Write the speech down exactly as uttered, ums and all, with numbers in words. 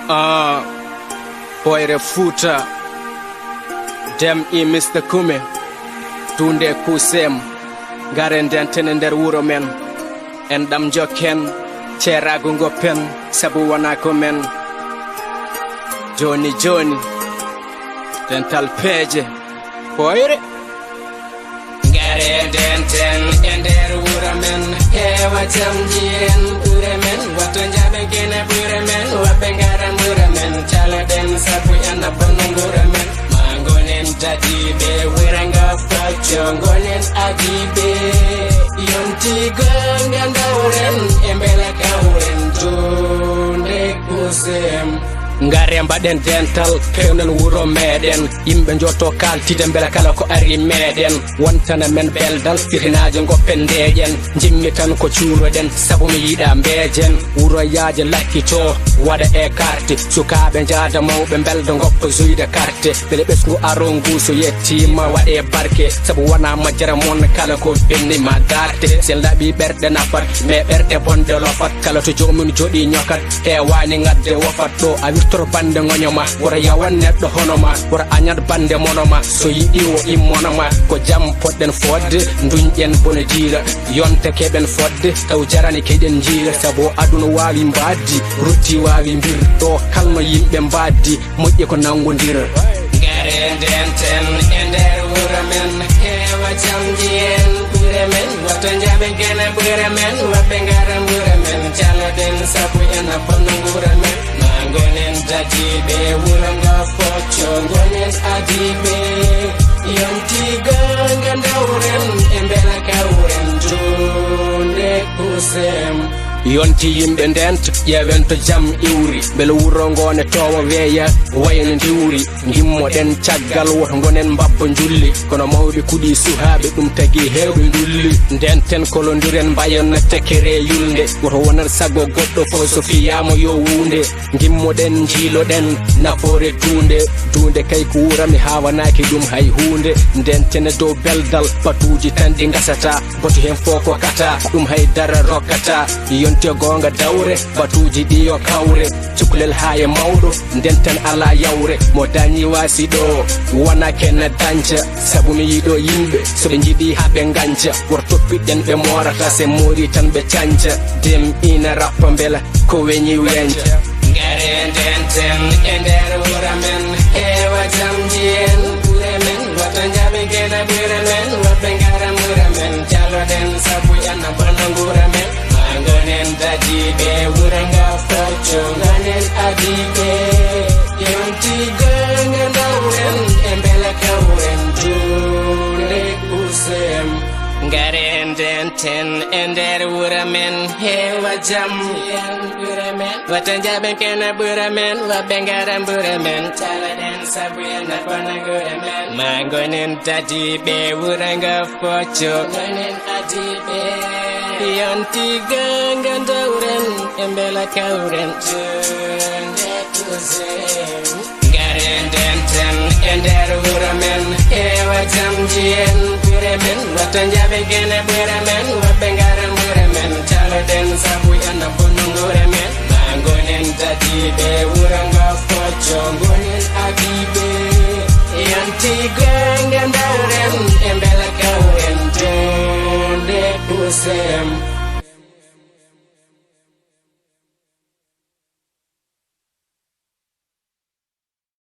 Ah, Ɓooyre Fuuta, dem i Mister Kume, tunde kusem, ngare ndenten e nder wuro men, en ɗam jokken, ceeraagu ngoppen, sabu wonaa ko men. Jooni jooni, dental peeje, Ɓooyre. Ngare ndenten e nder wuro men, heewa jam njiyen ɓure men, wato njaɓen kene ɓure men, waɓɓe ngara ɓure men, caloɗen sabu yana bono ngure men, ma ngonen dadiɓe wuro nga focco, ngonen adiɓe, yonti gonga ndawren, e mbela kawren, tunde kusem. Ngare mbaɗen dental, pewnen wuro meɗen. Yimɓe njotto kaltide mbela kala ko ari meɗen. Wontana men beldal, fitinaaje ngoppen ndeeƴen. Njimmi tan ko cuuroɗen, sabu mi yiɗa mbeejen. Wuro yaaje lakkito, waɗa e karte. Sukaaɓe njaada mawɓe mbelda ngoppa suyde karte. Mbele ɓesngu aron ngu so yettiima waɗe barke. Sabu wonaa majjere mon kala ko ɓenni ma darte. Sen laɓi ɓerɗe nafat, mais ɓerɗe bonɗe lofat. Kala to joomum joɗi ñokat. Heewaani ŋadde wofat ɗo a wirtor bannde ŋoño ma. Wota yawan neɗɗo hono ma, wota añat bannde mono ma. So yiɗi o immono ma, ko jam poɗɗen fodde, nduñƴen bone jiila. Yonta keɓen fodde, taw jarani keɗen jiila. Sabu aduna waawi mbaaddi, rutti waawi mbir. Ɗo kalno yimɓe mbaaddi, moƴƴi ko nanngondira. Ngare ndenten e nder wuro men, heewa jam njiyen ɓure men, wato njaɓen kene ɓure men, waɓɓe ngara ɓure men, caloɗen sabu ena bono ngure men, ma ngonen dadiɓe wuro nga focco, ngonen adiɓe, yonti gonga ndawren, e mbela kawren, tunde kusem. Yonti yimɓe ndent, ƴeewen to jam iwri, mbele wuro ngo ne towa weeya, wayno ndiwri. Ngimmoɗen caggal woto ngonen mbabba njulli, kono mawɓe kuɗi suhaaɓe ɗum tagi heewɓe ndulli. Ndenten kolondiren mbayon tekkere yulnde, woto wonan sago goɗɗo fof so fiyaama yo wuunde. Ngimmoɗen njiiloɗen nafoore duunde, duunde kay ko wuurami haawanaaki ɗum hay huunde. Ndenten e dow beldal batuuji tan ɗi ngasata, batu heen fof ko kata, ɗum hay dara rokkata. Yonti goonga dawre, batuuji ɗi yo kawre, cukalel haa e mawɗo, ndenten alaa yawre. Mo dañi waasi ɗo, wona kene dañca, sabu mi yiɗo yimɓe, so ɓe njiɗi haa ɓe ngañca. Wor toppiɗen ɓe moorata, se moori tan ɓe cañca. Dem ina rappa mbela ko weñi weñca. Ngare ndenten e nder wuro men, heewa jam njiyen ɓure men, wata njaɓe kene ɓure men, woɓɓe ngara mure men, caloɗen sabu yana bono ngure men. Ma ngonen dadiɓe wuro nga focco, ngonen adiɓe. Yonti gonga ndawren, e mbela kawren, tunde kusem. Ngare ndenten e nder wuro men, heewa jam. Wata njaɓen kene ɓure men, woɓɓe ngara mure men. Caloɗen sabu yana bono ngure men. Ma ngonen dadiɓe wuro nga focco. Ngonen adiɓe. Yonti gonga ndawren, e mbela kawren. Tunde kusem. Ngare ndenten e nder wuro men, heewa jam njiyen ɓure men, wata njaɓe kene ɓure men, woɓɓe ngara mure men, caloɗen sabu yana bono ngure men. Ma ngonen dadiɓe wuro nga focco, ngonen adiɓe. Yonti gonga ndawren, e mbela kawren, tunde kusem.